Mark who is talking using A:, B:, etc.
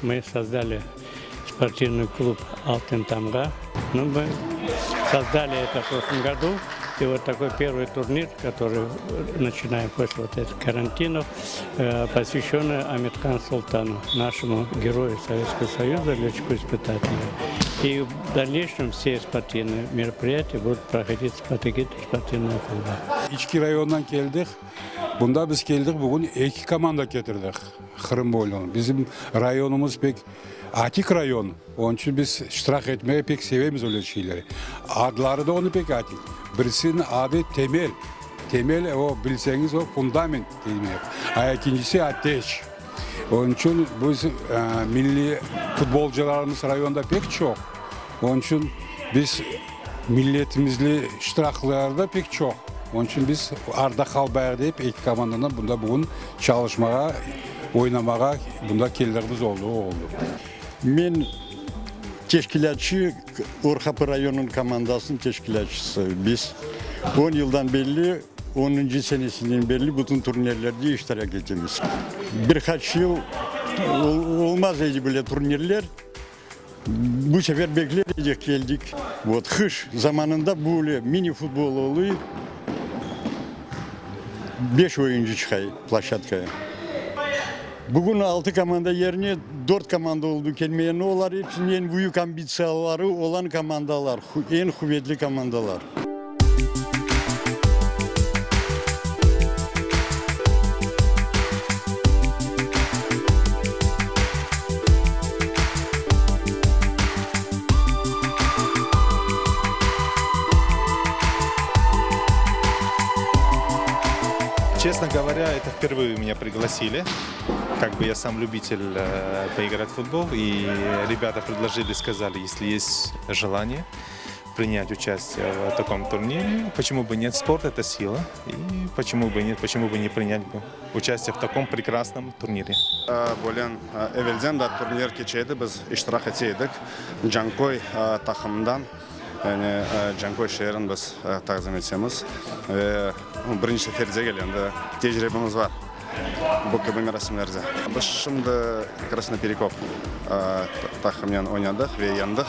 A: Мы создали спортивный клуб «Алтын Тамга». Ну, мы создали это в прошлом году. И вот такой первый турнир, который начинаем после вот этих карантинов, э, посвященный Амет-Хан Султану, нашему герою Советского Союза, летчику-испытателю. И в дальнейшем все спортивные мероприятия будут проходить под эгидой спортивного клуба.
B: İçki rayondan keldik. Bunda biz keldik bugün eki komanda ketirdik Qırım boylunı. Bizim rayonımız pek atik rayon, onıñ içün biz iştirak etmege pek sevemiz öyle şeyleri. Adları da onıñ pek atik. Birisiniñ adı Temel. Temel, o, bilseñiz, o, fundament demek. A ekincisi Ateş. Onıñ içün biz milliy futbolcılarımız rayonda pek çoq. Onıñ içün biz milletimizli iştirakları da pek çoq. Onıñ içün biz arda qalmayıq dep, eki komandanı bunda bugün çalışmağa, oynamağa bunda keldirimiz oldı, oldı.
C: Men teşkilâtçı, Orqapı rayonınıñ komandasınıñ teşkilâtçısı. Biz on yıldan berli, onuncı senesinden berli bütün turnirlerde iştirak etemiz. Bir qaç yıl olmaz edi böyle turnirler. Bu sefer bekler edik, keldik. Vot, qış zamanında böyle mini-futbol oluy, beş oyuncı çıqay ploşçadkaya. Bugün altı komanda yerine dört komanda oldı kelmeyeni, olar episi eñ büyük ambitsiyaları olan komandalar, eñ quvetli komandalar.
D: Честно говоря, это впервые меня пригласили. Как бы я сам любитель э, поиграть в футбол, и ребята предложили, сказали, если есть желание принять участие в таком турнире, почему бы нет, спорт это сила, и почему бы нет, почему бы не принять бы участие в таком прекрасном турнире.
E: Bölen evelden de turnir keçe edi, biz iştirak ete edik. Canköy taqımından, yani Canköy şeerini biz taqdim etemiz. Ve birinci sefer degil, endi tecribemiz bar bu kibi merasimlerde. Biz şimdi Krasnoperekop taqımınen oynadıq ve yeñdik.